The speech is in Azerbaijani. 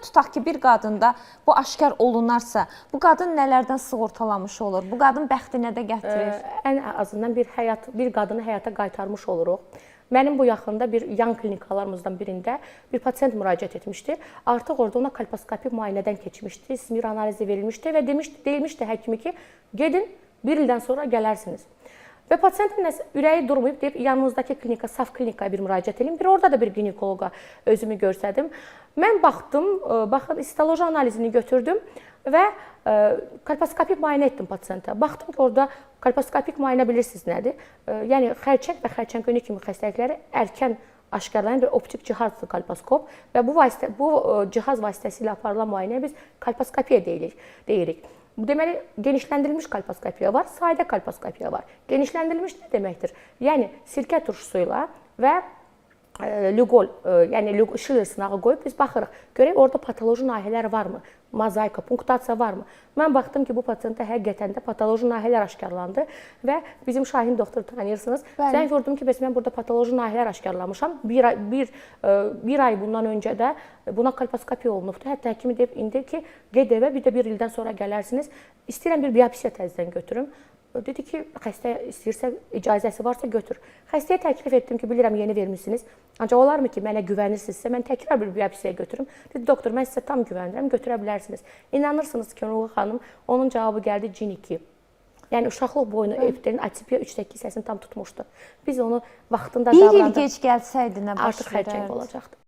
Tutaq ki, bir qadında bu aşkar olunarsa, bu qadın nələrdən sığortalanmış olur? Bu qadın bəxti nə də gətirir? Ən azından bir həyat, bir qadını həyata qaytarmış oluruq. Mənim bu yaxında bir yan klinikalarımızdan birində bir pasiyent müraciət etmişdi. Artıq orada ona kolposkopi müayinədən keçmişdi, smir analizi verilmişdi və demişdi, deyilmişdi həkimi ki, gedin bir ildən sonra gələrsiniz. Və pasiyentin nəsə ürəyi durmayıb deyib yanımızdakı klinika, saf klinikaya bir müraciət edeyim. Bir orada da bir ginekoloqa özümü göstərdim. Mən baxdım, baxın histoloji analizini götürdüm və kolposkopik müayinə etdim pasiyentə. Baxdım ki, orada kolposkopik müayinə bilirsiniz nədir? Yəni xərçəng və xərçəng önü kimi xəstəlikləri erkən aşkarlayan bir optik cihazdır kolposkop və bu vasitə bu cihaz vasitəsilə aparılan müayinəyə biz kolposkopiya deyirik. Deməli, genişləndirilmiş kolposkopiya var, sadə kolposkopiya var. Genişləndirilmiş nə deməkdir? Yəni sirkə turşusu ilə və Lugol, yəni Schiller sınağı qoyub biz baxırıq. Görək orada patoloji nahiyələr varmı? Mozaika, punktasiya varmı? Mən baxdım ki, bu pasiyentdə həqiqətən də patoloji nahiyələr aşkarlandı və bizim Şahin doktoru tanıyırsınız. Zəng vurdum ki, bəs mən burada patoloji nahiyələr aşkarlamışam. Bir ay bundan öncə də buna kolposkopiya olunubdu. Hətta həkimi deyib indi ki, ged evə, bir də bir ildən sonra gələrsiniz. İstəyirəm bir biopsiya təzədən götürüm. Dedi ki, xəstə istəyirsə, icazəsi varsa götür. Xəstəyə təklif etdim ki, bilirəm yeni vermisiniz. Ancaq olarmı ki, mənə güvənirsinizsə, mən təkrar bir biopsiya götürüm. Dedi, doktor, mən sizə tam güvənirəm, götürə bilərsiniz. İnanırsınız ki, Nurqul xanım, onun cavabı gəldi CIN2. Yəni uşaqlıq boynu epitelin atipiya 3-də 2 hissəsini tam tutmuşdu. Biz onu vaxtında Bir il davrandıq. gec gəlsəydi nə baş Artıq xərçəng verərdi? olacaqdı.